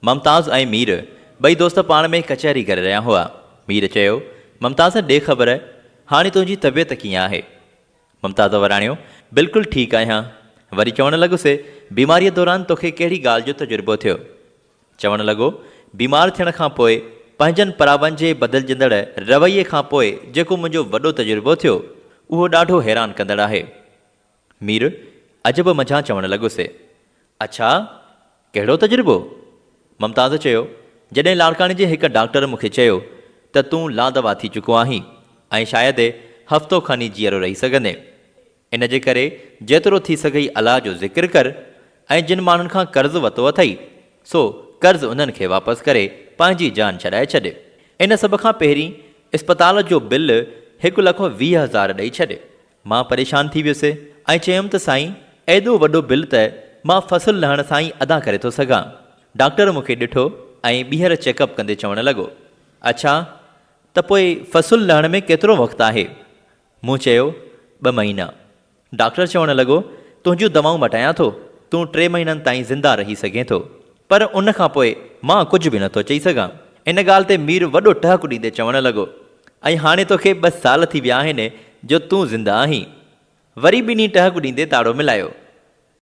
ممتاز ۽ مير ٻئي دوست پاڻ ۾ ڪچهري ڪري رهيا هئا. مير چيو، ممتاز ڏي خبر، هاڻي تنهنجي طبيعت ڪيئن آهي؟ ممتاز وراڻيو، بلڪل ٺيڪ آهيان. وري چوڻ لڳس، بيماريء دوران توکي ڪهڙي ڳالهه جو تجربو ٿيو؟ چوڻ لڳو، بيمار ٿيڻ کان پوء پنهنجن پراون جي بدلجندڙ رويي کان پوء جيڪو منهنجو وڏو تجربو ٿيو، اهو ڏاڍو حيران ڪندڙ آهي. مير عجب منجهان چوڻ لڳس، اڇا! ڪهڙو تجربو؟ ممتاز چيو، جڏهن لاڙڪاڻي جي هڪ ڊاڪٽر مون کي چيو ته تون لادوا ٿي چڪو آهين ۽ شايد هفتو کن ئي جيئرو رهي سگهندين. ان جي ڪري جيترو ٿي سگهئي الله جو ذڪر ڪر ۽ جن ماڻهن کان قرض وتو اٿئي، سو قرض انهن کي واپس ڪري پنهنجي جان ڇڏائي ڇڏ. ان سڀ کان پهرين اسپتال جو بل هڪ لک 20,000 ڏئي ڇڏ. مان پريشان ٿي ويس ۽ چيم ته سائين ايڏو وڏو بل ته مان فصل لهڻ سان ئي ادا ڪري ٿو سگهان. ڊاڪٽر مون کي ڏٺو ۽ ٻيهر چيڪ اپ ڪندي چوڻ لڳو. اڇا ته پوء فصل لهڻ ۾ ڪيترو وقت آهي؟ مون چيو ٻه مهينا. ڊاڪٽر چوڻ لڳو تنهنجون دوائون مٽايان ٿو، تون ٽي مهينن تائين زنده رهي سگهين ٿو. پر ان کان پوء مان ڪجهه به نٿو چئي سگهان. ان ڳالهه تي مير وڏو ٽهڪ ڏيندي چوڻ لڳو، ۽ هاڻي توکي ٻه سال ٿي ويا آهن جو تون زنده آهين. وري ٻنهي ٽهڪ ڏيندي تاڙو ملايو.